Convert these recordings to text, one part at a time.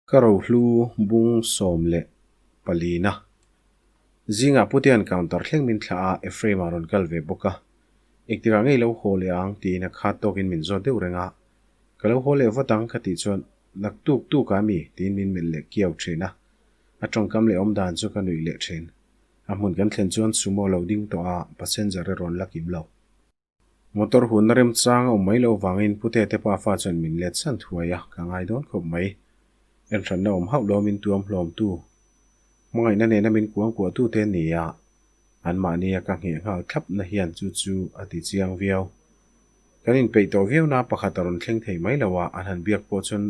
Ka rohlu bung 14 na. Zingah Putea'n counter thleng min thlah a, Ephraim-a rawn kal ve bawk a. Engtikah ngei lo haw leh ang tiin a khat tawkin min zawt deuh reng a. Ka lo haw leh vat ang ka tih chuan nak tuk tuk a mi tiin min melh leh kiau thin a. A tawngkam leh awmdan chu ka nuih leh thin. A hmun kan thlen chuan sumo lo ding tawh a, passenger erawn la kim lo. Motor hunna remchang a awm mai loh vangin Pute te pafa chuan min let san thuai a, ka ngai dawn khawp mai. Enhranna awm hauh lo min tuam hlawm tu, hmangaihna nena min kuang kuah tu te ni a, anmahni a ka ngheh nghal thlap na hian chu chu a ti chiang viau. Kan inpeih tawh viau na pakhat a rawn thleng thei mai lo a, an han biak pawh chuan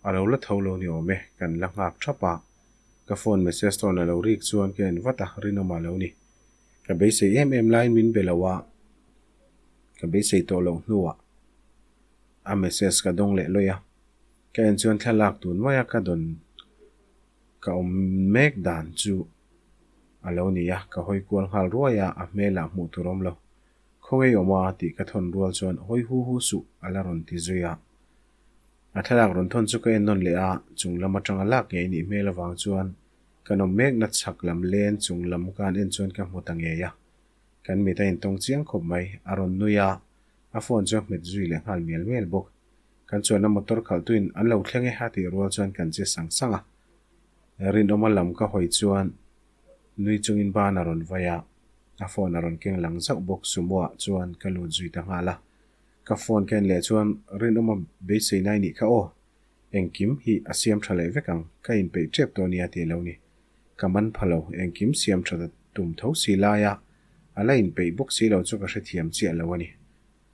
a lo la tho lo ni awm e, kan la nghak thap a. Ka phone message tawn a lo rik chuan ka en vat a, rinawm a lo ni. Ka beisei em em laiin min be lo a, ka beisei tawh loh hnuah a message ka dawng leh lawih a, ka en chuan thlalak tun maia ka dawn ka awm mek dan chu a lo ni a, ka hawi kual nghal ruai a, a hmelah hmuh tur awm lo. Khawngaih awm a tih ka thawn rual chuan hawi hu hu suh a la rawn ti zui a. A thlalak rawn thawn chu ka en nawn leh a, chung lam atanga lak ngei nih hmel avang chuan Kan awm mekna chhak lam len chung lam ka han en chuan ka hmu ta ngei a, kan mit a intawng chiang khawp mai. A rawn nui a, a phone chu a hmet zui leh nghal mial mial bawk. Kan chuanna motor khalhtuin an lo thleng e a tih rual chuan kan che sang sang a. Rinawma lam ka hawi chuan nui chungin ban a rawn vai a, a phone a rawn keng lang zauh bawk. Sumo-ah chuan ka lut zui ta nghal a. Ka phone ka en leh chuan Rinawma beisei nai nih kha aw. Engkim hi a siam tha leh vek ang, ka inpeih tep tawh nia tih lo ni. Ka man pha lo, engkim siam tha ta tum tho si laia a la inpeih bawk si lo chu ka hrethiam chiah lo a ni.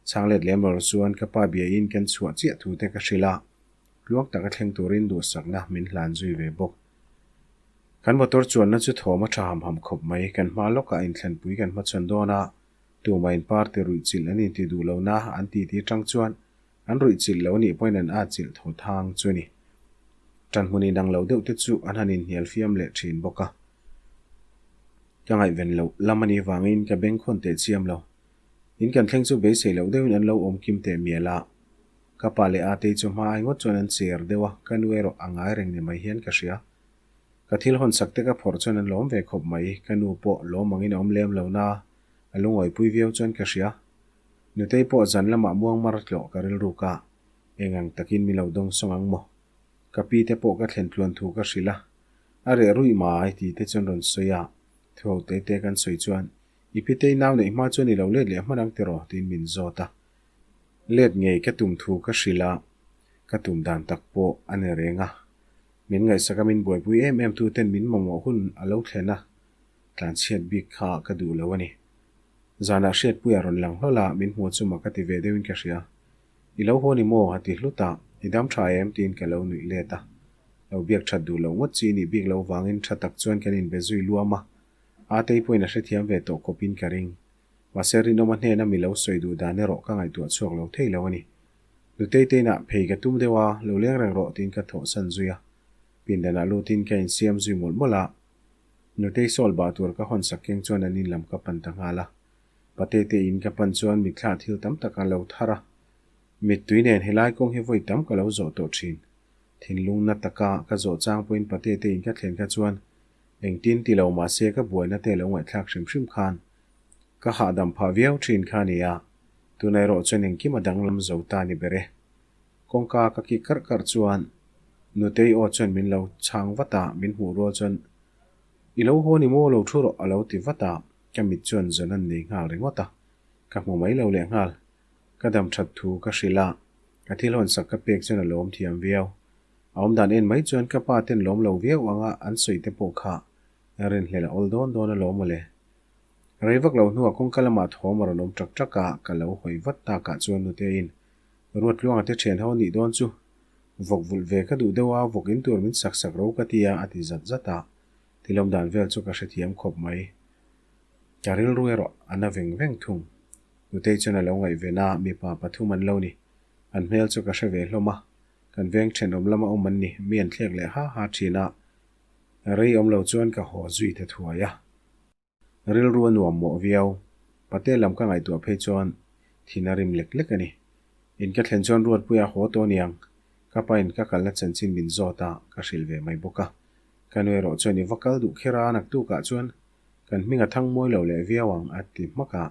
Chhang let lem lo chuan ka pa biain kan chhuah chiah thu te ka hrilh a, tluang taka thleng turin duhsakna min hlan zui ve bawk. Kan motor chuanna chu thawm a tha ham ham khawp mai, kan hma lawkah inthlanpui kan hmachhawn dawn a, tumah in party ruihchilh an inti duh lo na an ti tih atang chuan An ruih chilh lo anih pawhin an at chilh tho thang chu a ni. Ṭanhmun inang lo deuh te chu an han inhnial fiam leh ṭhin bawk a. Ka ngaihven loh lam anih vangin ka bengkhawn teh chiam lo. In kan thleng chu beisei loh deuhin an lo awm kim teh mial a. Ka pa leh Atei chu hma ai ngawt chuan an cher deuh a, ka nu erawh a ngai reng ni mai hian ka hria. Ka thil hawn sak te ka phawrh chuan an lawm ve khawp mai, ka nu pawh lawm angin a awm lem lo na, a lungawipui viau chuan ka hria. Nutei pawh zan lamah muangmar tlawh ka rilruk a, eng ang takin min lo dawng sawng ang maw? Ka pi te pawh ka thlen tluan thu ka hrilh a, a reh ruih mai tih te chuan rawn sawi a, thu ho te te kan sawi chuan i pitei nau neih hma chuan i lo let leh hman ang tiraw tiin min zawt a, let ngei ka tum thu ka hrilh a, ka tum dan tak pawh a ni reng a, min ngaihsak a min buaipui em em tu ten min mamawh hun a lo thlen a, tlanchhiat bik kha ka duh lo a ni. Zanah hriatpuia rawn lang hlawl a, min hmuh chu mak a ti ve deuhin ka hria. I lo haw ni maw? a ti hlut a, I dam tha em? tiin ka lo nuih let a. Lo biak that duh loh ngawt chi nih bik loh vangin tha tak chuan kan inbe zui luam a, Atei pawhin a hrethiam ve tawh kawpin ka ring. Mahse Rinawma hnena mi lo sawi duh dan erawh ka ngaihtuah chhuak lo thei lo a ni. Nutei teinah phei ka tum deuh a, lo leng reng rawh tiin ka thawhsan zui a. Pindanah lutin ka insiam zui mawlh mawlh a. Nutei sawl bah tur ka hawn sak keng chuan an in lam ka pan ta nghal a. Patete in ka pan chuan mitthla thil tam tak a lo thar a. Mittui nen helai kawng hi vawi tam ka lo zawh tawh thin. Thinlung na taka ka zawh chang pawhin patete in ka thlen kha chuan engtin ti lo mahse ka buaina te lo ngaihthlak hrim hrim khan ka hahdam phah viau thin kha a ni a. Tuna erawh chuan engkim a danglam zo ta ni ber e. Kawngka ka kik karh karh chuan Nutei aw chuan min lo chhang vat a, min hmuh rual chuan I lo haw ni maw lo thu rawh a lo ti vat a, ka mit chuan zawn an nei nghal ringawt a, ka hmu mai lo leh nghal. Ka dam that thu ka hrilh a, ka thil hawn sak ka pek chuan a lawm thiam viau. A awmdan en mai chuan ka pa ten lawm lo viau anga an sawi te pawh kha rinhlelh a awl dawn dawn alawm mawle. Rei vak lo hnuah kawngka lamah thawm a rawn awm ṭak ṭak a, ka lo hawi vat takah chuan Nuteiin Ruatluanga te thian ho nih dawn chu vawk vulh ve ka duh deuh a, vawk in tur min sak sak ro ka ti a, a ti zat zat a. Tilawm dan vel chu ka hrethiam khawp mai. Ka rilru erawh a na veng veng thung. Nutei chuan a lo ngaihven a, mipa pathum an lo ni. An hmel chu ka hre ve hlawm a, kan veng thenawm lama awm an ni, mi an thlek leh ha ha thin a. Rei awm lo chuan ka haw zui ta thuai a. Rilru a nuam mawh viau. Pate lam ka ngaihtuah phei chuan thin a rim lek lek a ni. In ka thlen chuan Ruatpuia haw tawh aniang. Ka pain ka kalna chanchin min zawt a, ka hrilh ve mai bawk a. Ka nu erawh chuan i va kal duh kher a, naktukah chuan kan hming a thang mawi lo leh viau ang a ti hmak a.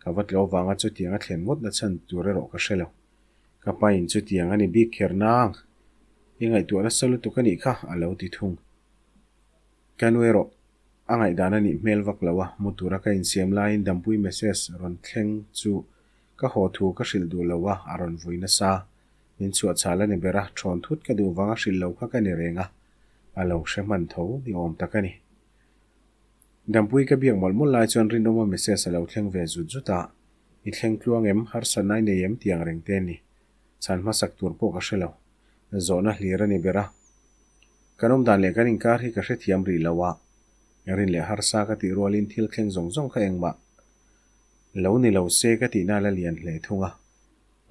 Ka va tlo vanga chutiang a thlen ngawt na chhan tur erawh ka hre lo. Ka pain chutiang a ni bik kher nang. I ngaihtuah nasa lutuk a nih kha a lo ti thung. Ka nu erawh a ngaihdan a nih hmel vak lo a, mu tura ka insiam laiin Dampui message rawn thleng chu ka haw thu ka hrilh duh lo a, a rawn vui nasa. Min chhuah chhal a ni ber a, thawn thut ka duh vanga hrilh lo kha ka ni reng a, a lo hre hman tho ni awm tak a ni. Dampui ka biak mawlh mawlh lai chuan Rinawma message a lo thleng ve zut zut a, I thleng tluang em, harsatna i nei em tiang reng te a ni. Chhan hmasak tur pawh ka hre lo. Zawhna hlir a ni ber a. Kan awm dan leh kan inkar hi ka hrethiam rih lo a, rin leh harsa ka tih rualin thil thleng zawng zawng kha engmah lo ni lo se ka tihna la lian hle thung a.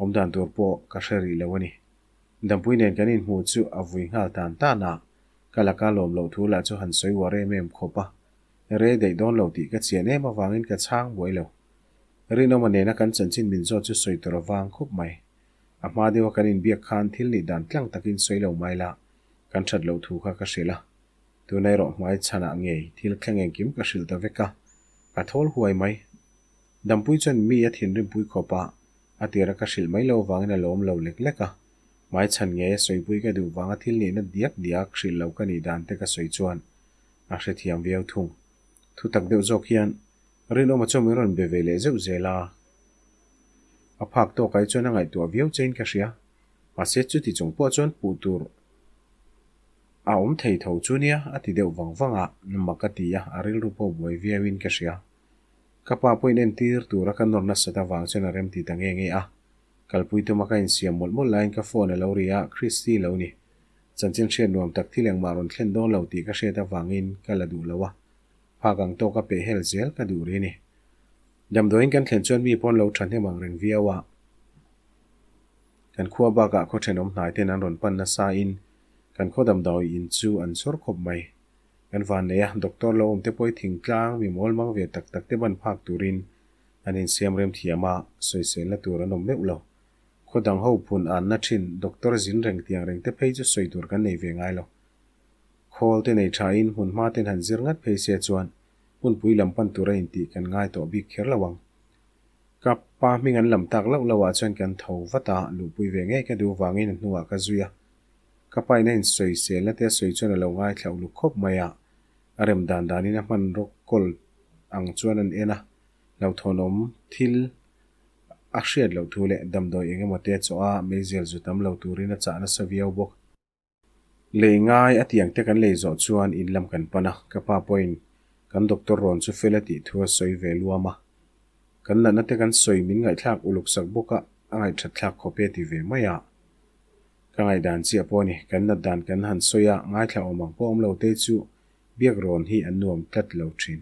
Awm dan tur pawh ka hre rih lo a ni. Dampui nen kan inhmuh chu a vui nghal tan tan a, ka laka lawm loh thu lah chu han sawi uar em em khawp a. Rei daih dawn lo tih ka chian em avangin ka chhang buai lo. Rinawma nena kan chanchin min zawt chu sawi tur avang khawp mai. A hma deuha kan inbiak khan thil nih dan tlang takin sawi lo mai la, kan that loh thu kha ka hrilh a. Tuna erawh hmai chhanah ngei thil thleng engkim ka hrilh ta vek a, ka thawl huai mai. Dampui chuan mi a thinrimpui khawp a, a tira ka hrilh mai lo vangin a lawm lo lek lek a. Hmai chhan ngei a sawipui ka duh vanga thil nihna diak diak hrilh lo ka nih dan te ka sawi chuan a hrethiam viau thung. Thutak deuh zawk hian Rinawma chuan min rawn be ve leh zeuh zel a. A phak tawk ai chuan a ngaihtuah viau chein ka hria. Mahse chuti chung pawh chuan puh tur a awm thei tho chu nia a ti deuh vang vang a, mak a ti a, a rilru pawh buai viauin ka hria. Ka pa pawhin entir tura ka nawr nasat avang chuan a remti ta nge nge a. Kalpui tuma ka insiam mawlh mawlh laiin ka phone a lo ri a, Christy lo ni. Chanchin hriat nuam tak thil engmah rawn thlen dawn lo tih ka hriat avangin ka la duh lo a. Phak ang tawka peh hel zel ka duh ri ni. Damdawiin kan thlen chuan mi pawn lo thahnem ang reng viau a. Kan khua bakah khaw thenawm hnai ten an rawn pan nasa in kan khaw damdawi in chu an chawr khawp mai. Kan van nei a, doctor lo awm te pawh i thingtlang mi mawl mang ve tak tak te ban phak turin an insiam rem thiam a, sawiselna tur an awm meuh lo. Khaw dang ho phun anna thin doctor zin reng tiang reng te phei chu sawi tur kan nei ve ngai lo. Khawl te nei tha in hmun hma ten han zir ngat phei se chuan hmunpui lam pan tur a intih kan ngai tawh bik kher lo ang. Ka pa hming an lam tak loh loh ah chuan kan tho vat a, luhpui ve ngei ka duh vangin a hnuah ka zui a. Ka pa in a insawiselna te a sawi chuan a lo ngaithla uluk khawp mai a, a rem dan danin a hmanraw kawl ang chuan an en a, hlauhthawnawm thil a hriat loh thu leh damdawi eng emaw te chaw a meizial zu tam lo turin a chah nasa viau bawk. Lei ngai a tiang te kan lei zawh chuan in lam kan pan a, ka pa pawhin kan doctor rawn chu fel a tih thu a sawi ve luam a. Kan natna te kan sawi min ngaihthlak uluk sak bawk a, a ngaihthat thlak khawp e ti ve mai a. Ka ngaihdan chiah pawh a ni, kan nat dan kan han sawi a, ngaithla awm ang pawh awm lo te chu biak rawn hi an nuam tlat lo thin.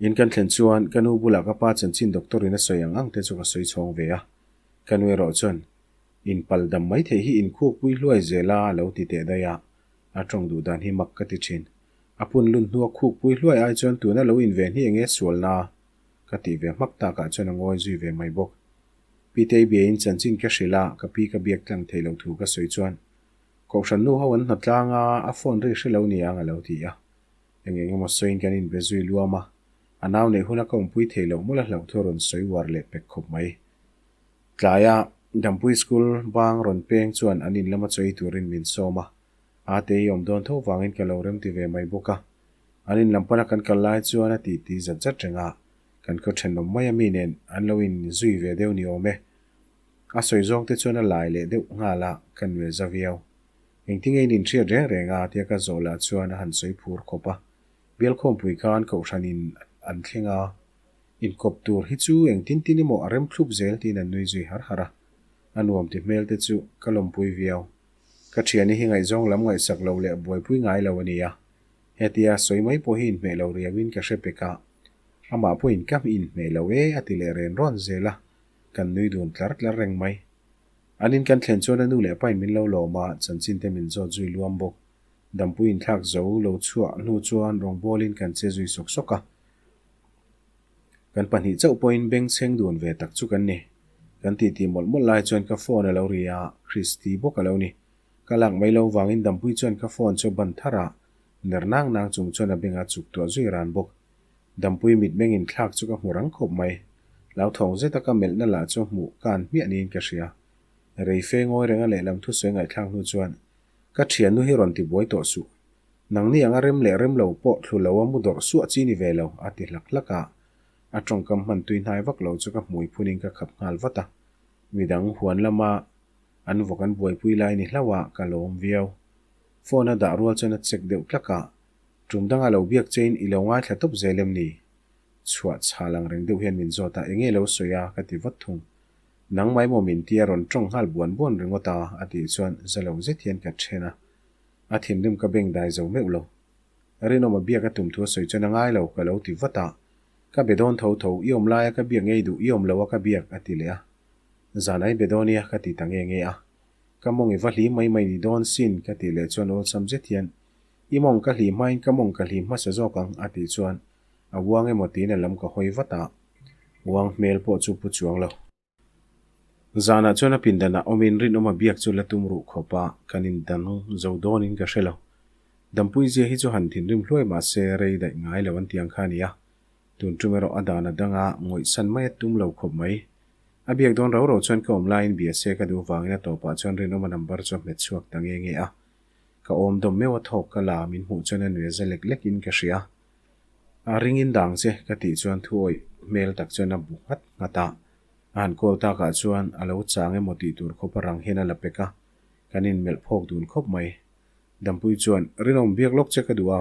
In kan thlen chuan ka nu bulah ka pa chanchin doctor in a sawi ang ang te chu ka sawi chhawng ve a. Ka nu erawh chuan, In pal dam mai theih hi in khukpui hluai zel a a lo ti teh daih a. A tawng duh dan hi mak ka ti thin. A phun lun hnua khukpui hluai ai chuan tuna lo inven hi enge sualna ka tih ve hmak takah chuan a ngawi zui ve mai bawk. Pitei biain chanchin ka hrilh a, ka pi ka biak tlang theih loh thu ka sawi chuan Kohhran nu ho an hnatlang a, a phone ri hre lo niang a lo ti a. Eng eng emaw sawiin kan inbe zui luam a, a nau neih huna ka awmpui thei loh mawlh a hlauh thu a rawn sawi uar leh pek khawp mai. Tlaia Dampui School bang rawn peng chuan an in lama chawi turin min sawm a, a te hi awm dawn tho vangin ka lo remti ve mai bawk a. An in lam pana kan kal lai chuan a tih ti zat zat reng a, kan khaw thenawm mai a mi nen an lo in zui ve deuh ni awm e. A sawi zawng te chuan a lai leh deuh nghal a, ka nuai za viau. Engtinge in inhriat reng reng a tia ka zawh lah chuan a han sawi phur khawp a. Bialkhawmpui khan kohhran in an thleng a, inkawp tur hi chu engtin tin emaw a rem thlup zel tiin an nui zui har har a. A nuam ti hmel te chu ka lawmpui viau. Ka thiani hi ngaihzawng lam ngaihsak lo leh buaipui ngai lo a ni a. Hetia sawi mai pawh hi inhmeh lo riauin ka hre pek a. Amah pawhin ka inhmeh lo e a ti leh ren rawn zel a, kan nui dun tlar tlar reng mai. An in kan thlen chuan a nu leh pain min lo lawm a, chanchin te min zawt zui luam bawk. Dampui inthlak zo lo chhuah hnu chuan rawngbawlin kan che zui sawk sawk a. Kan pahnih chauh pawhin bengchheng dun ve tak chu kan ni. Kan titi mawlh mawlh lai chuan ka phone a lo ri a, Christy bawk a lo ni. Ka lak mai lo vangin Dampui chuan ka phone chu a ban thar a, ner nang nang chung chuan a beng a chuk tuah zui ran bawk. Dampui mitmeng inthlak chu ka hmu rang khawp mai. Hlauthawng zeta ka melhna lah chu hmuh ka an hmiah niin ka hria. Reife ngawi renga lehlam thusawi ngaihthlak hnu chuan ka thiannu hi rawn ti buai tawh suh. Nangni anga rem leh rem lo pawh thlu lo a mu dawrh suah chi ni ve lo, a ti hlak hlak a. A tawngkam hman tui hnai vak lo chu ka hmui phunin ka khap nghal vat a. Midang huan lama an vawk an buaipui lai ni hlauh a, ka lawm viau. Phone a dah rual chuan a check deuh tlak a. Tum danga lo biak chein i lo ngaithla tawp zel em ni? Chhuah chhal ang reng deuh hian min zawt a, enge lo sawi a? ka ti vat thung. Nang mai maw min tia rawn tawng nghal buan buan ringawt a, a tih chuan za lo zet hian ka then a. A thinrim ka beng dai zo meuh lo. Rinawma biak a tum thu a sawi chuan a ngai lo, ka lo ti vat a. Ka be dawn tho tho, i awm laia ka biak ngei duh, i awm lo a ka biak, a ti leh a. Zan ai be dawn nia, ka ti ta nge nge a. Ka mawng i va hlim mai mai ni dawn sin, ka tih leh chuan awlsam zet hian, I mawng ka hlim hmain ka mawng ka hlim hmasa zawk ang, a tih chuan a uang emaw tiin a lam ka hawi vat a. Uang hmel pawh chu pu chuang lo. Zanah chuan a pindanah awmin rinawma biak chu la tum ruh khawp a, kan indang zo dawnin ka hre lo. Dampui zia hi chu han thinrim hluai mah se rei daih ngai lo an ti ang kha a ni a. Tun tum erawh a dan a dang a, ngawihsan mai a tum lo khawp mai. A biak dawn rau rau chuan ka awm laiin bia se ka duh vangin a tawpah chuan rinawma number chu a hmet chhuak ta nge nge a. Ka awm dawm meuh a thawk ka la min hmuh chuan a nui a za lek lek in ka hria. A ringin dang che ka tih chuan thu awih hmel tak chuan a bu nghat nghat a. A han call takah chuan a lo chang emaw tih tur khawp a rang hian a la pek a, kan inmelh phawk dun khawp mai. Dampui chuan, Rinawm biak lawk che ka duh a.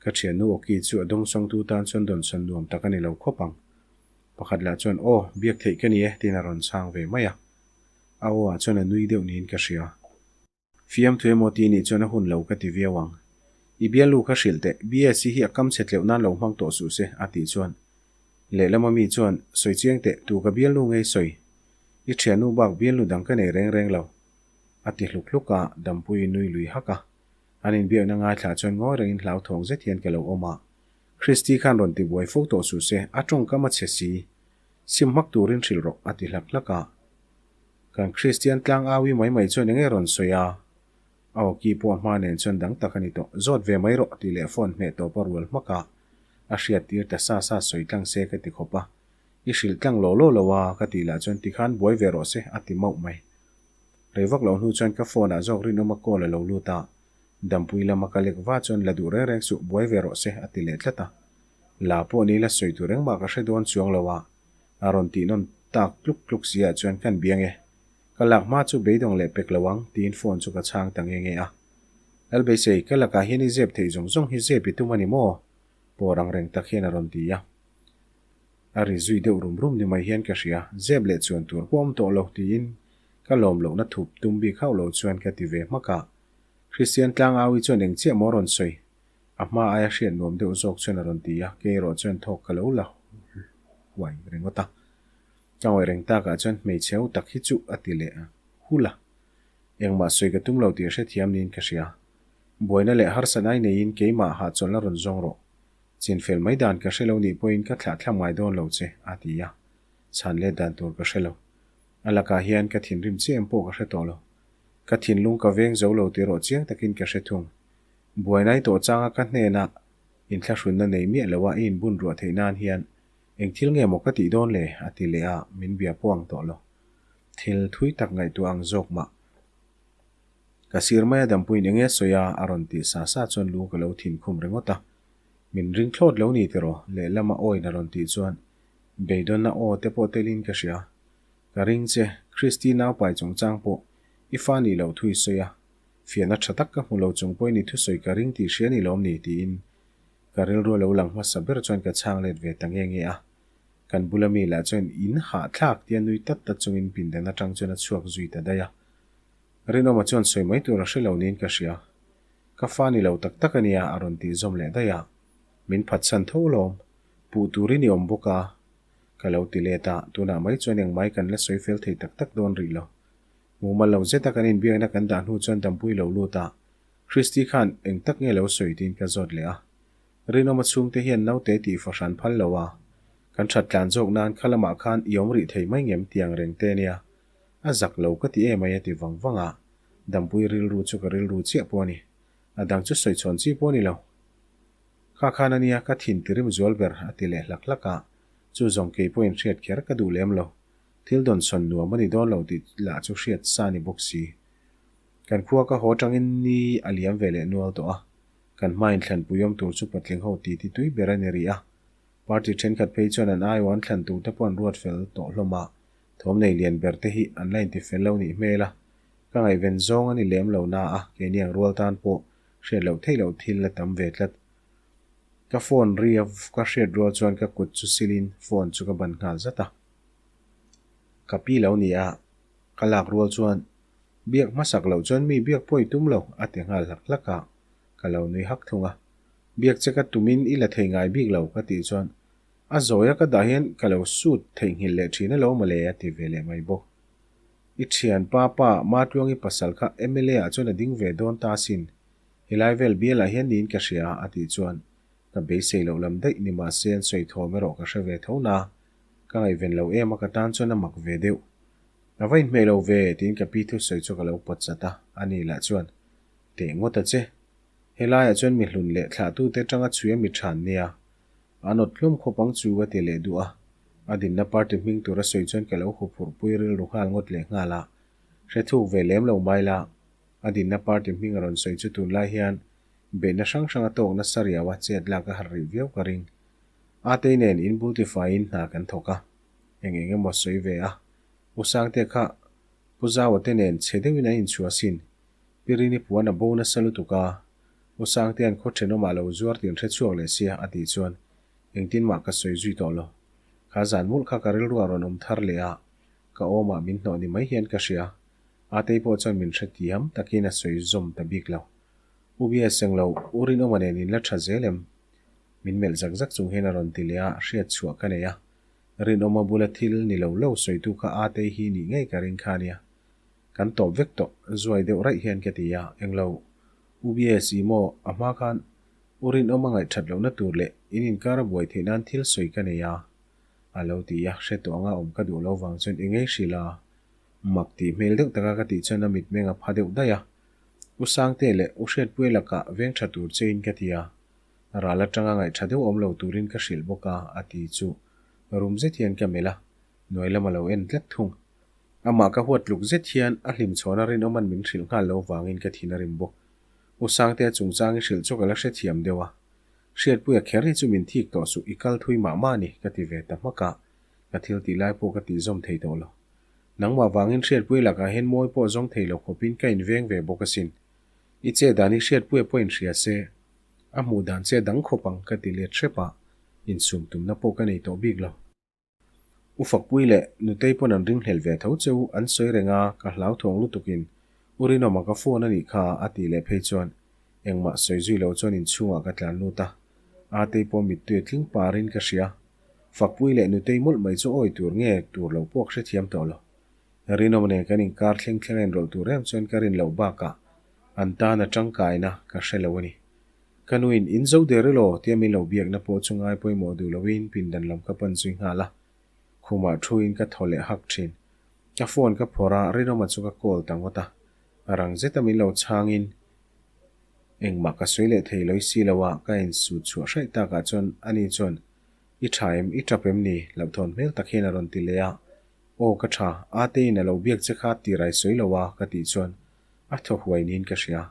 Ka thiannu Awki chu a dawngsawngtu tan chuan dawnsawn nuam tak a ni lo khawp ang. Pakhat lah chuan, Aw, biak theih ka ni e, tiin a rawn chhang ve mai a. A aw ah chuan a nui deuh niin ka hria. Fiamthu emaw ti nih chuan a hun lo ka ti viau ang. I bialnu kha hrilh teh, BSc hi a kam chhe tleuh nan lo hmang tawh suh se, a tih chuan. Lehlama mi chuan, Sawi chiang teh, tu ka bialnu ngei sawi? I thiannu bak bialnu dang ka nei reng reng lo. A ti hluk hluk a, Dampuii nui lui hak a. An inbiakna ngaithla chuan ngawi rengin hlauthawng zet hian ka lo awm a. Christy khan rawn tibuai fo tawh suh se, a tawngkam a chhe si. Sim hmak turin hrilh rawh, a ti hlak hlak a. Kan Kristian tlang aui mai mai chuan enge rawn sawi a? A awki pawh a hma nen chuan dang tak a ni tawh. Zawt ve mai rawh tih leh phone hmeh tawp a rual hmak a. A hriat tir ta sa sa sawi tlang se ka ti khawp a. I hrilh tlang law law lo a ka tih lah chuan tikhan buai ve rawh se a ti mauh mai. Rei vak loh hnu chuan ka phone ah zawk rinawm a call a lo lut a. Dampui lama ka lek va chuan la duh reng reng suh buai ve rawh se a ti leh tlat a. La pawh ni la sawi tur engmah ka hre dawn chuang lo a. A rawn tih nawn tak tluk tluk si ah chuan kan biang e. Ka lak hma chu beidawng leh pek lo ang tiin phone chu ka chhang ta nge nge a. Lalbeisei, ka lakah hian i zep theih zawng zawng hi zep i tum a ni maw? Pawr ang reng tak hian a rawn ti a. A ri zui deuh rum rum ni mai hian ka hria, zep leh chuan tur pawh awm tawh lo tiin ka lawm lohna thup tum bik hauh lo chuan ka ti ve hmak a. Kristian tlangaui chuan eng chiah maw rawn sawi? A hma aia hriat nuam deuh zawk chuan a rawn ti a, kei erawh chuan thawk ka lo la huai ringawt a. Ka ngawih reng takah chuan hmeichhe ho tak hi chu a ti leh hul a. Engmah sawi ka tum lo tih a hrethiam niin ka hria. Buaina leh harsat ai neiin keimah hahchawlhna rawn zawng rawh. Chinfel mai dan ka hre lo nih pawhin ka thlah thlam ngai dawn lo che, a ti a. Chhan let dan tur ka hre lo. A lakah hian ka thinrim chiah em pawh ka hre tawh lo. Ka thinlung ka veng zo lo tih erawh chiang takin ka hre thung. Buainai tawh changa ka hnenah inthlahrunna nei miah loa i inbun ruah theih nan hian eng thil nge maw ka tih dawn le? a ti leh a, min bia pawh ang tawh lo. Thil thui tak ngaihtuah ang zawk mah. Ka sir maia dampuiin eng nge sawi a? a rawn tih sa sa chuan lu ka lo thin khum ringawt a. Min ring thlawt lo ni tiraw? Lehlama awiin a rawn tih chuan beidawnna aw te pawh telin ka hria. Ka ring che, Christy naupai chungchang pawh i fa nih loh thu i sawi a, Fiahna tha tak ka hmu lo chung pawhin i thusawi ka ring tih hria ni lawm ni? tiin ka rilru a lo lang hmasa ber chuan ka chhang let ve ta nge nge a. Kan bula mi lah chuan in hahthlak tia nui tat tat chungin pindan atang chuan a chhuak zui ta daih a. Rinawma chuan sawi mai tur a hre lo niin ka hria. Ka fa ni lo tak tak a nia a rawn tih zawm leh daih a. Min phatsan tho lawm. Puh turin i awm bawk a. Ka lo ti let a, tunah mai chuan engmai kan la sawi fel thei tak tak dawn rih lo. Mumal lo zeta kan inbiakna kan dah hnu chuan dampui lo lut a, Christy khan eng tak nge lo sawi tiin ka zawt leh a. Rinawma chhungte hian naute tih fahran phal lo a, Kan that tlan zawk nan kha lamah khan i awm rih thei mai ngem tiang reng te nia. A zak lo ka ti em ai a ti vang vang a. Dampui rilru chu ka rilru chiah pawh a ni. A dang chu sawi chhawn chi pawh a ni lo. Kha khan a nia ka thin tirim zual ber a ti leh hlak hlak a. Chu zawng kei pawhin hriat kher ka duh lem lo. Thil dawn sawn nuam a ni dawn lo tih lah chu hriat sa ni bawk si. Kan khua ka haw tangin ni a liam ve leh nual tawh a. Kan hmain thlanpui awm tur chu patling ho titi tui ber a ni rih a. Party thenkhat phei chuan an aiawh an thlan tur te pawh an ruat fel tawh hlawm a. Thawm nei lian ber te hi an la inti fel lo nih hmel a. Ka ngaihven zawng a ni lem lo na a, keini ang rual tan pawh hriat loh theih loh thil a tam ve tlat. Ka phone ri a ka hriat rual chuan ka kut chu silin phone chu ka ban nghal zat a. Ka pi lo ni a, ka lak rual chuan biak hmasak loh chuan mi biak pawh i tum lo a ti nghal hlak hlak a, ka lo nui hak thung a. Biak che ka tumin i la thei ngai bik lo ka tih chuan a zawi a ka dah hian ka lo sut theihnghilh leh thin alo mawle a ti ve leh mai bawk. I thian pa pa Matluangi pasal kha mla ah chuan a ding ve dawn ta asin, helai vel bialah hian niin ka hria a tih chuan ka beisei loh lam daih ni mahse an sawi thawm erawh ka hre ve tho na, ka ngaihven lo em a ka tan chuan a mak ve deuh. A va inhmeh lo ve tiin ka pi thusawi chu ka lo pawt chat a, ani lah chuan teh ngawt a che. Helaiah chuan mi hlun leh thlahtute atanga chhui a mi than nia, a nawt hlum khawp ang chu a ti leh duh a. A dinna party hming tur a sawi chuan ka lo huphurh pui rilru nghal ngawt leh nghal a. Hre thuk ve lem lo mai la, a dinna party hming a rawn sawi chu tunlai hian beihna hrang hrang a tawk nasa riau a, chet lak a harh rih viau ka ring. Atei nen in bul tifaiin hna kan thawk a, eng eng emaw sawi ve a. U Sangte kha Pu Zaua te nen chhe deuhin an inchhuah asin. Pirini puan a bo nasa lutuk a, U Sangtea'n khaw thenawmah lo zuar tin hre chhuak leh sia a tih chuan engtin mah ka sawi zui tawh lo. Kha zan mawlh kha ka rilruah rawn awm thar leh a, ka awmah min hnawh ni mai hian ka hria. Atei pawh chuan min hre tiam takin a sawi zawm ta bik lo. U Bia seng lo, U Rinawma nen in la tha zel em? Min melh zak zak chung hian a rawn ti leh a, hriat chhuah ka nei a. Rinawma bula thil ni lo lo sawitu kha Atei hi nih ngei ka ring kha nia. Kan tawp vek tawh, zuai deuh raih hian ka ti a, englo UBS i maw a hma khan U Rinawma ngaihthat lohna tur leh in inkar a buai theih nan thil sawi ka nei a, a lo ti a, hre tawh anga awm ka duh lo vang chuan i ngei hrilh a, mak tih hmel deuh taka ka tih chuan a mitmeng a pha deuh daih a, U Sangte leh U Hriatpuia lakah veng tha tur chein ka ti a, ral atanga ngaihtha deuh awm lo turin ka hrilh bawk a, a ti chu rum zet hian ka melh a, hnuai lam a lo en tlat thung. Amah ka huat tluk zet hian a hlimchhawn a rinawman min hrilh nghal lo vangin ka thin a rim bawk. U Sangtea chungchang i hrilh chu ka la hrethiam deuh a. Hriatpuia kher hi chu min thik tawh suh, i kal thui mah mah a ni, ka ti ve ta hmak a, ka thil tih lai pawh ka tih zawm thei tawh lo. Nangmah vangin Hriatpuia lakah hian mawi pawh zawng thei lo khawpin ka inveng ve bawk asin. I che dan hi Hriatpuia pawh inhria se, a hmuh dan che dang khawp ang ka ti let hrep a, insum tumna pawh ka nei tawh bik lo. U Fakpui leh Nutei pawn an ringhlel ve tho cheu an sawi reng a, ka hlauthawng lutukin U Rinawma ka phone a nih kha a tih leh phei chuan engmah sawi zui lo chuan inchhungah ka tlan lut a, Atei pawh mittui a tling parin ka hria. Fakpui leh Nutei mawlh mai chu awi tur nge tur lo pawh ka hrethiam tawh lo. Rinawma nen kan inkar thleng thleng a inrawlh tur em chuan ka rin loh bakah an tan a tangkaina ka hre lo a ni. Ka nuin in zo der elaw tia min lo biakna pawh chu ngai pawimawh duh loin pindan lam ka pan zui nghal a. Khumah thuin ka thaw leh hak thin. Ka phone ka phawrh a, Rinawma chu ka call ta ngawt a. A rang zeta min lo chhangin engmah ka sawi leh thei lawih si lo a, ka insut chhuah hraih takah chuan ani chuan I tha em, i tap em ni? Hlauhthawn hmel tak hian a rawn ti leh a. Aw ka tha, Ateiin a lo biak che kha tir ai sawi lo a ka tih chuan a thaw huai niin ka hria.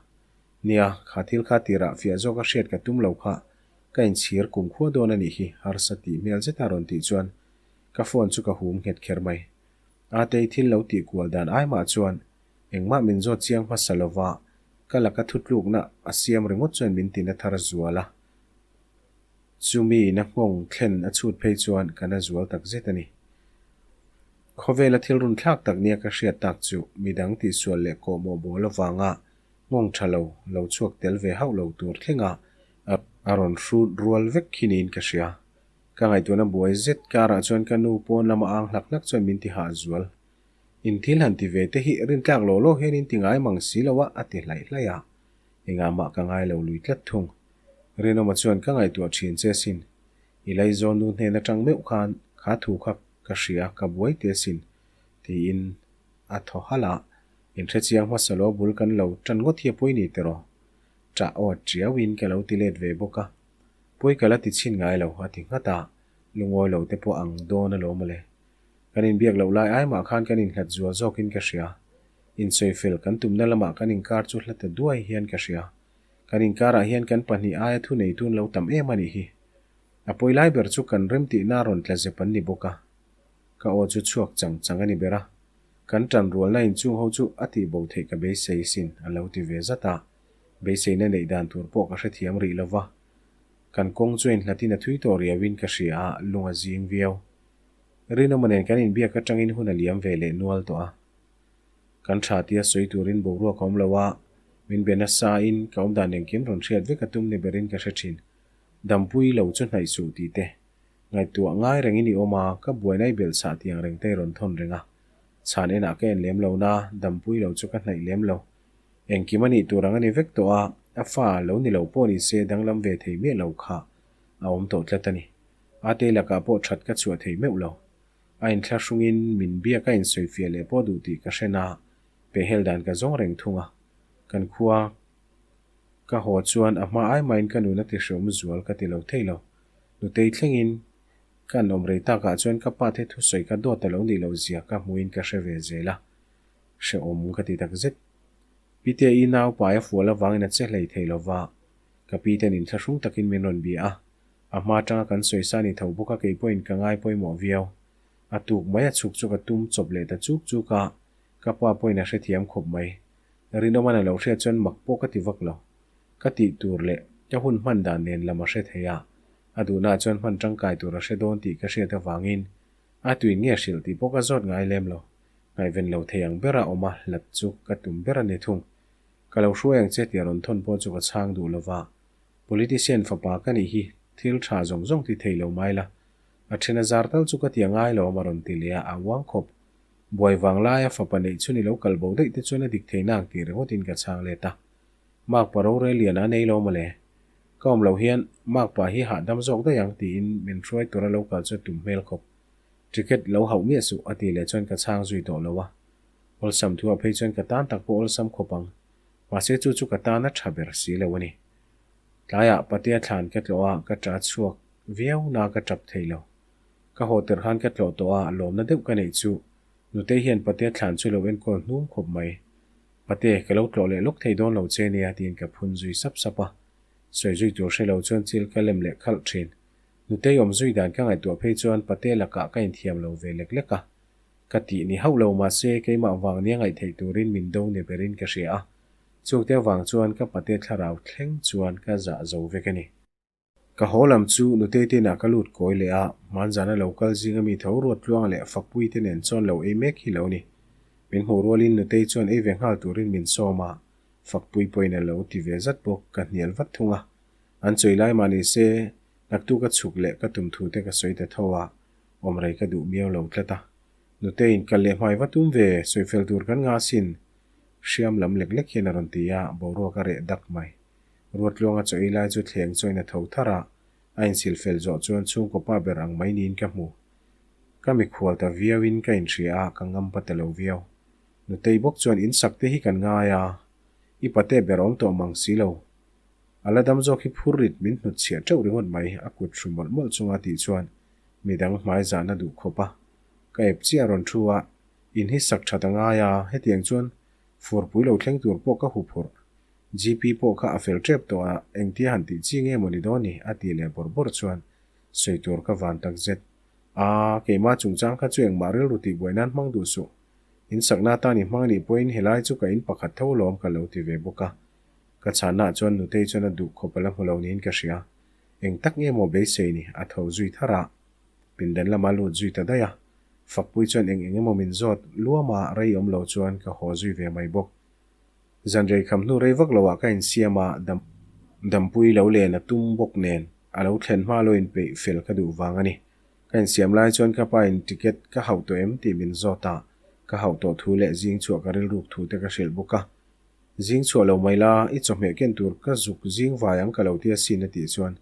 Nia, kha thil kha tirah fiah zawk a hriat ka tum lo kha, ka inchhir kum khua dawn a nih hi, harsa tih hmel zeta rawn tih chuan ka phone chu ka hum nghet kher mai. Atei thil lo tih kual dan ai mah chuan engmah min zawt chiang hmasa lova ka laka thutlukna a siam ringawt chuan min tina thar zual a. Chumi ina nghawng thlen a chhut phei chuan ka na zual tak zet a ni. Khawvela thil run thlak tak nia ka hriat tak chu midang tihsual leh kawhmawh bawl avanga Nghawng tha lo, lo chhuak tel ve hauh lo tur thleng a, a rawn hrut rual vek khi niin ka hria. Ka ngaihtuahna buai zet karah chuan ka nu pawn lama ang hlak hlak chuan min ti hah zual. In thil han ti ve te hi rintlak law law hian in ti ngai mang si lo a, a ti hlaih hlaih a. Engah mah ka ngai lo lui tlat thung. Rinawma chuan ka ngaihtuah thin che sin. I laizawn nu hnen atang meuh khan kha thu kha ka hria ka buai teh asin, tiin a thaw halh a. Inhrechiang hmasa lo bul kan lo tan ngawt hi a pawi ni tiraw? Ṭah aw ṭiauin ka lo ti let ve bawk a. Pawi ka la ti chhin ngai lo, a ti nghat a, lungawi lo te pawh ang dawn alawm mawle. Kan inbiak loh lai ai mah khan kan inhlat zual zawkin ka hria. Insawifel kan tumna lamah kan inkar chu hla ta duai hian ka hria. Kan inkarah hian kan pahnih aia thu nei tun lo tam em a nih hi. A pawi lai ber chu kan remtihna rawn tla zep an ni bawk a. Ka aw chu chhuak chang chang a ni ber a. Kan tan rualna inchung ho chu a tih bo theih ka beisei sin a lo ti ve zat a. Beiseina neih dan tur pawh ka hrethiam rih lo va. Kan kawng chu inhlatin a thui tawh riauin ka hria a, lung a zing viau. Rinawma nen kan inbiak atangin hun a liam ve leh nual tawh a. Kan tha tia sawi turin boruak a awm lo a, min be nasa in ka awmdan engkim rawn hriat vek a tum ni berin ka hre thin. Dampui lo chu hnaih suh tih te. Ngaihtuah ngai rengin i awm a, ka buaina i belh chah tiang reng te i rawn thawn reng a. Chhan enah ka en lem lo na, dampui lo chu ka hnaih lem lo. Engkim a nih tur ang a ni vek tawh a, a fa lo ni lo pawh ni se danglam ve thei miah lo kha a awm tawh tlat a ni. Ate lakah pawh that ka chhuah thei meuh lo. A inthlahrungin min biak a insawifiah leh pawh duh tih ka hre na, pehhel dan ka zawng reng thung a. Kan khua ka haw chuan a hma ai mahin ka nun a ti hreawm zual ka ti lo thei lo. Nutei thlengin ka an awm rei takah chuan ka pa te thusawi ka dawt a lo nih loh zia ka hmuhin ka hre ve zel a, hrehawm ka ti takzet. Piteii nau pai a fual avangin a che hlei thei lo va, ka pi ten inthlahrung takin min rawn bia a, A hma atanga kan sawi sa ni tho bawk a kei pawhin ka ngai pawimawh viau. A tuk mai a chhuk chu ka tum chawp leh ta chuk chuk a, ka pa pawhin a hrethiam khawp mai. Rinawman a lo hriat chuan mak pawh ka ti vak lo. Ka tih tur leh ka hun hman dan nen lam a hre thei a, a duhnaah chuan hman tangkai tur a hre dawn tih ka hriat avangin a tuin nge hrilh tih pawh ka zawt ngai lem lo. Ngaihven lo thei ang bera awm a hlat chu ka tum ber a ni thung. Ka lo hruai ang che tia rawn thawn pawh chu ka chhang duh lova. Politician fapa ka nih hi thil tha zawng zawng ti thei lo mai la, a then a zar tal chu ka ti a ngai lo a rawn ti leh a, a uang khawp. Buai vang laia fapa neih chhun i lo kal bo daih te chuan a dik thei nang tih ringawt in ka chhang let a. Makpa rorel lian a nei lo mawle. Ka awm loh hian makpa hi hahdam zawk daih ang tiin min hruai tura lo kal chu a tum hmel khawp. Ticket lo hauh miah suh a tih leh chuan ka chhang zui tawh lo a. Awlsam thu ah phei chuan ka tan tak pawh awlsam khawp ang. Mahse chu chu ka tan a tha ber si lo a ni. Tlaiah Patea thlan ka tlawh a, ka ṭa chhuak viau na ka ṭap thei lo. Ka haw tirh khan ka tlawh tawh a, lawmna deuh ka neih chu Nutei hian Patea thlan chu lo enkawl hnum khawp mai. Pate, ka lo tlawh leh lawk thei dawn lo che nia tiin ka phun zui sap sap a. Sawi zui tur hre lo chuan chil ka lem leh khalh ṭhin. Nutei awm zui dan ka ngaihtuah phei chuan Pate lakah ka inthiam lo ve lek lek a. Ka tih ni hauh lo mahse keimah vang nia ngaih theih turin min do ni berin ka hria a, chungte avang chuan ka pate thlarau thleng chuan ka zah zo vek a ni. Ka haw lam chu Nutei te inah ka lut kawi leh a, hmanzana lo kal zinga mi tho ruat tluang leh fakpui te nen chuan lo ei mek hi lo ni. Min hmuh rualin Nutei chuan ei ve nghal turin min sawm a, fakpui pawhin a lo ti ve zat bawk, ka hnial vat thung a. An chawi lai mah ni se, naktuk a chhuk leh ka tum thu te ka sawi ta tho a, Awm rei ka duh miau lo tlat a. Nuteiin kal leh hmai va tum ve, sawifel tur kan nga sin. Hriam lam lek lek hian a rawn ti a, boruak a reh dak mai. Ruatluanga chaw ei lai chu thleng chuan a tho thar a, a insil fel zawh chuan chhungkaw pa ber ang mai niin ka hmu. Ka mikhual ta viauin ka inhria a, ka ngam pa ta lo viau. Nutei bawk chuan insak te hi kan ngai a, i pate ber awm tawh mang si lo. A la dam zawk hi phur rit min hnutchhiah teuh ringawt mai, a kut hru mawlh mawlh chunga tih chuan midang hmai zahna duh khawp a, ka ep chiah rawn thu a, in hi sak that a ngai a, hetiang chuan furpui lo thleng tur pawh ka hu phurh. GP pawh kha a fel tep tawh a, engtia han tih chi nge maw ni dawn ni? a tih leh bawrh bawrh chuan sawi tur ka van tak zet. Aa, keimah chungchang kha chu engmah rilru tih buai nan hmang duh suh. In sakna atan i hmang anih pawhin helai chu ka in pakhat tho lawm ka lo ti ve bawk a. Ka chhannaah chuan Nutei chuan a duh khawp a la hmu lo niin ka hria. Eng tak nge maw beisei ni? A tho zui thar a, pindan lama lut zui ta daih a. Fakpui chuan eng eng emaw min zawt luam a, rei awm lo chuan ka haw zui ve mai bawk. Zan rei kham hnu rei vak lo ah ka insiam a, dam dampui lo len a tum bawk nen a lo thlen hma lo inpeih fel ka duh vang a ni. Ka insiam lai chuan ka pa in ticket ka hauh tawh em tih min zawt a, ka hauh tawh thu leh zing chhuah ka rilruk thu te ka hrilh bawk a. Zing chhuah lo mai la, i chawhmeh ken tur ka zuk zing vai ang ka lo ti asin a tih chuan.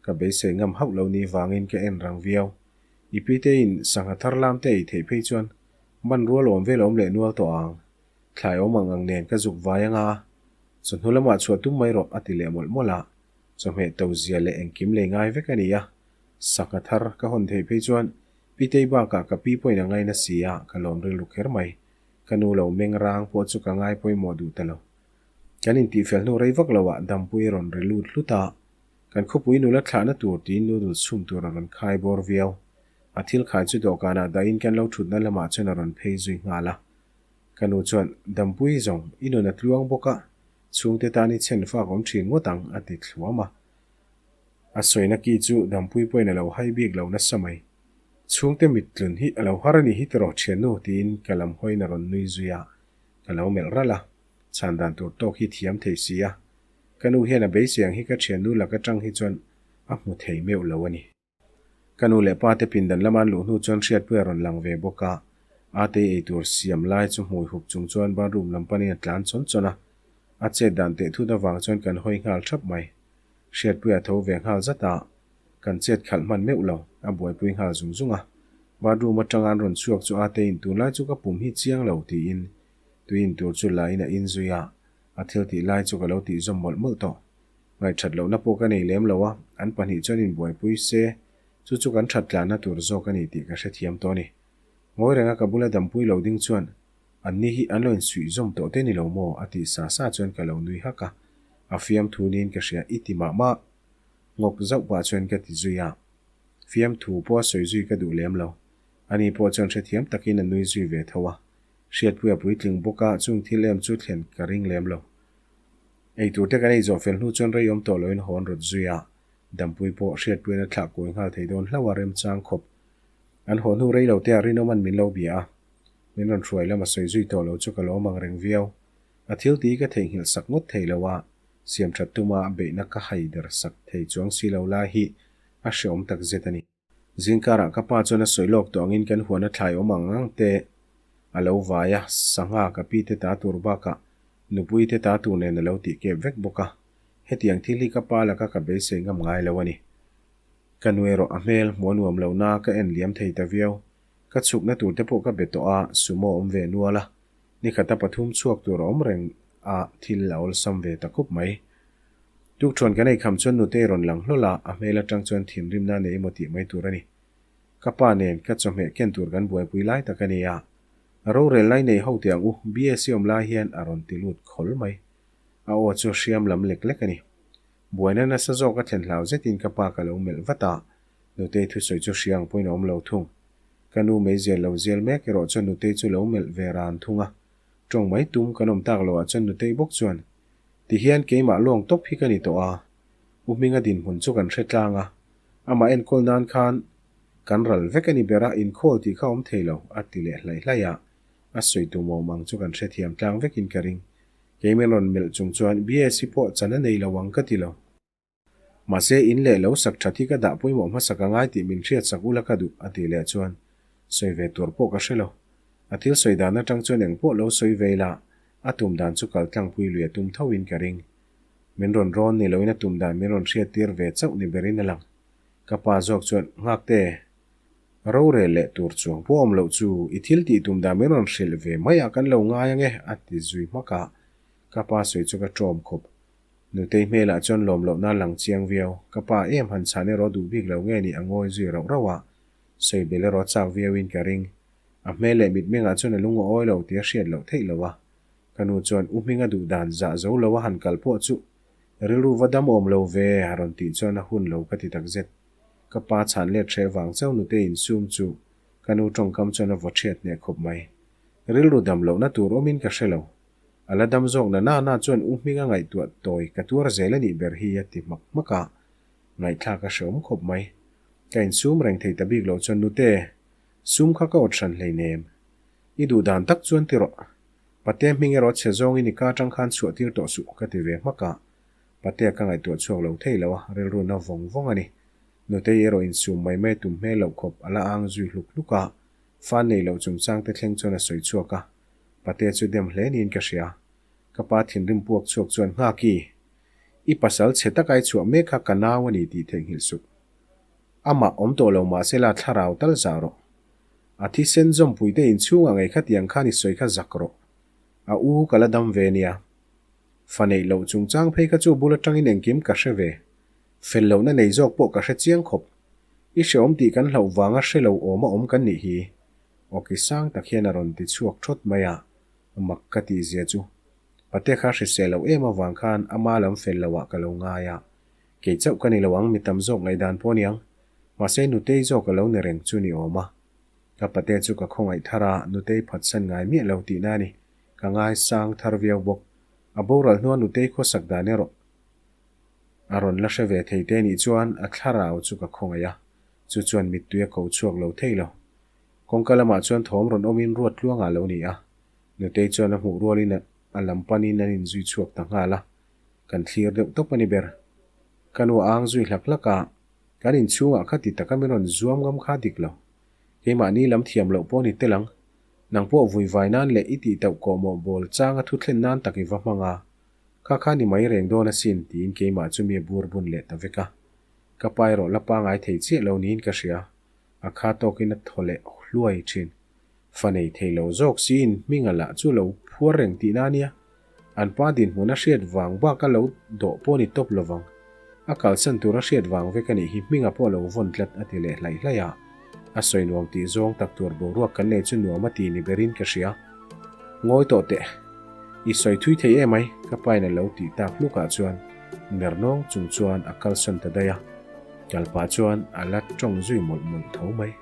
Ka beisei ngam hauh lo ni vangin ka en rang viau. I piteiin sangha thar lam te ei theih phei chuan man rual awm vel a awm leh nual tawh ang. Thlai awm ang ang nen ka zuk vai anga chawhnu lamah chhuah tum mai rawh a ti leh mawlh mawlh a. Chawhmeh to zia leh engkim lei ngai vek a ni a. Sangha thar ka hawn theih phei chuan pitei bakah ka pi pawhin a ngaina si a, ka lawm rilru kher mai. Ka nu lo meng rang pawh chu ka ngai pawimawh duh ta lo. Kan intihfel hnu rei vak loah dampui a rawn ri lut hlut a. Kan khawpui nula thlahna tur tiin noodles chhum tur a rawn khai bawr viau. A thil khai chu dawhkanah dahin kan lo thutna lamah chuan a rawn phei zui nghal a. Ka nu chuan, Dampui zawng, i nun a tluang bawk a, chhungte tan i chhen fak awm thin ngawt ang, a ti thluam a. A sawina ki chu Dampui pawhin a lo hai bik lo nasa mai. Chhungte mittlun hi a lo har a ni hi tiraw thiannu, tiin ka lam hawiin a rawn nui zui a, ka lo melh ralh a. Chhan dan tur tawk hi thiam thei si a, ka nu hian a beisei ang hi ka thiannu lak atang hi chuan a hmu thei meuh lo a ni. Ka nu leh pa te pindan lama an luh hnu chuan hriatpui a rawn lang ve bawk a, Atei eitur siam lai chu hmui hup chung chuan bathroom lam panin a tlan chawn chawn a, a chet dan teh thut avang chuan kan hawi nghal thap mai. Hriatpui a tho ve nghal zat a, kan chet khalh hman meuh lo, a buaipui nghal zung zung a. Bathroom atanga an rawn chhuak chu Ateiin tunlai chu ka pum hi chiang lo tiin Tui in tur chu la in a in zui a, a thil tih lai chu ka lo tih zawm mawlh mawlh tawh. Ngaihthat lohna pawh ka nei lem lo a, an pahnih chuan inbuaipui se, chu chu kan that tlanna tur zawk a ni tih ka hrethiam tawh a ni. Ngawi renga ka bula dampui lo ding chuan, An ni hi an lo insuih zawm tawh te ni lo maw? a tih sa sa chuan ka lo nui hak a, a fiamthu niin ka hria i ti mah mah. Ngawk zauh pah chuan ka ti zui a, fiamthu pawh a sawi zui ka duh lem lo. Ani pawh chuan hrethiam takin a nui zui ve tho a. Hriatpuia puitling bawk a, chung thil em chu thlen ka ring lem lo. Eitur te kan ei zawh fel hnu chuan rei awm tawh loin hawn rawt zui a, Dampui pawh Hriatpuiin a thlah kawi nghal thei dawn hlauh a remchang khawp. An haw hnu rei lo te ah Rinawman min lo bia a, min rawn hruai lam a sawi zui tawh lo chu ka lawm ang reng viau. A thil tih ka theihnghilh sak ngawt thei lo a, siam that tuma beihna ka hai der sak thei chuang si lo lai hi a hreawm takzet a ni. Zingkarah ka pa chuan a sawi lawk tawh angin kan huan a thlai awm ang ang te a lo vai a, sangha ka pi te ta tur bakah nupui te ta tur nen a lo tih kep vek bawk a. Hetiang thil hi ka pa laka ka beisei ngam ngai lo a ni. Ka nu erawh a hmel hmuh a nuam lo na ka en liam thei ta viau. Ka chhukna tur te pawh ka be tawh a, sumo awm ve nual a. Nikhata pathum chhuak tur a awm reng a, thil a awlsam ve ta khup mai. Tukṭhuan kan eikham chuan nutei rawn lang hlawl a, a hmel aṭang chuan thinrimna a nei emaw tih mai tur a ni. Ka pa nen ka chawhmeh ken tur kan buaipui lai tak a ni a, rorel lai nei ho teh ang u, BSc awm lai hian a rawn ti lut khawl mai. A aw chu hriam lam lek lek a ni. Buaina nasa zawk a thlen hlau zetin ka pa ka lo melh vat a, nutei thusawi chu hria ang pawhin a awm lo thung. Ka nu meizial lo zial mek erawh chuan nutei chu lo melh ve ran thung a, ṭawng mai tum kan awm tak loh ah chuan nutei bawk chuan Ti hian keimah lawng tawp hi ka ni tawh a, U Hminga dinhmun chu kan hre tlang a, amah enkawl nan khan kan ral vek a ni ber a, inkhawl tih kha awm thei lo, a ti leh hlaih hlaih a, a sawi tum awm ang chu kan hrethiam tlang vekin ka ring. Kei min rawn melh chung chuan BSc pawh chan a nei lo ang ka ti lo. Mahse, in leh lo sak that hi ka dah pawimawh hmasak a ngai tih min hriat sak ula ka duh, a tih leh chuan sawi ve tur pawh ka hre lo. A thil sawi dan atang chuan eng pawh lo sawi ve ila, a tum dan chu kal tlangpui lui a tum tho in ka ring. Min rawn rawn ni loin a tum dan min rawn hriat tir ve chauh ni berin a lang. Ka pa zawk chuan, Nghakte, rorel leh tur chuang pawh awm loh chu i thil tih tum dan min rawn hrilh ve mai ah kan lo ngai ange, a ti zui hmak a. Ka pa sawi chu ka ṭawm khawp. Nutei hmelah chuan lawm lohna a lang chiang viau. Ka pa em han chhan erawh duh bik lo nge ni a ngawi zui rauh rauh a, sawi bel erawh chak viauin ka ring. A hmel leh mitmengah chuan a lung a awi lo tih a hriat loh theih lo a. Ka nu chuan U Hminga duh dan zah zo lo a han kal pawh chu rilru va dam awm lo ve a rawn tih chuan a hun lo ka ti takzet. Ka pa chhan let hreh vang chauh nutei insum chu ka nu tawngkam chuan a vaw ṭhiat hneh khawp mai. Rilru dam lohna tur awmin ka hre lo. A la dam zawk na na na chuan U Hminga ngaihtuah tawi ka tuar zel a nih ber hi a ti hmak hmak a, ngaihthlak a hreawm khawp mai. Ka insum reng thei ta bik loh chuan Nute, sum kha ka awt hran hleinem. I duh dan tak chuan ti rawh. Pate hming erawh chhe zawngin i ka atang khan chhuah tir tawh suh ka ti ve hmak a. Patea ka ngaihtuah chhuak lo thei lo a, rilru na vawng vawng a ni. Nutei erawh insum mai mai tum hmel loh khawp a la ang zui hluk hluk a, fan nei loh chungchang te thleng chuan a sawi chhuak a. Pate chu dem hle niin ka hria. Ka pa thinrim puak chhuak chuan Nghaki! I pasal chhe taka i chhuah mek kha ka nau a ni tih theihnghilh suh. Amah awm tawh lo mahse la thlarau tal zah rawh. A thisen zawmpuite inchhungah ngei khatiang khan i sawi kha zak rawh. A u ka la dam ve nia. Fa neih loh chungchang phei kha chu bul atangin engkim ka hre ve. Fel lohna nei zawk pawh ka hre chiang khawp. I hreawm tih kan hlauh vanga hre lo awm a awm kan nih hi. Awki sang tak hian a rawn ti chhuak thawt mai a, mak ka tih zia chu. Pate kha hrisel loh em avang khan ama lam fel loh ah ka lo ngai a. Kei chauh ka ni lo ang mi tam zawk ngaihdan pawh aniang. Mahse Nutei zawk a lo ni reng chu ni awm a. Ka pate chu ka khawngaih thar a, Nutei phatsan ngai miah lo tihna a ni. Ka ngai sang thar viau bawk. A boral hnua Nutei khawsak dan erawh a rawn la hre ve thei te nih chuan a thlarau chu ka khawngaih a, chu chuan mittui a ko chhuak lo thei lo. Kawngka lamah chuan thawm rawn awmin ruat tluangah a lo ni a, Nutei chuan a hmuh rualin a lam panin an inzui chhuak ta nghal a, kan thlir deuh tawp a ni ber. Ka nu a ang zui hlak hlak a, kan inchhungah kha ti taka min rawn zuam ngam kha dik lo. Keimahni lam thiam loh pawh ni tel ang. Nang pawh vuivai nan leh i tih tauh kawhmawh bawl changa thu thlen nan tak i va hmang a, kha kha ni mai reng dawn asin tiin keimah chu mi a bur bun leh ta vek a. Ka pa erawh la pangai thei chiah lo niin ka hria. A kha tawkin a thaw leh hluai thin. Fa nei thei lo zawk siin hminga lah chu lo phuar reng tihna a nia. An pa dinhmun a hriat vang bak a lo dawh pawh ni tawp lovang. A kalsan tur a hriat vang vek a nih hi hminga pawh lo vawn tlat a ti leh hlaih hlaih a. A sawi nuam tih zawng tak tur boruak kan nei chu nuam a ti ni berin ka hria. Ngawi tawh teh. I sawi thui thei em ai, ka pain a lo tih tak hlukah chuan ner nawng chung chuan a kalsawn ta daih a. Kalpah chuan a la tawng zui mawlh mawlh tho mai.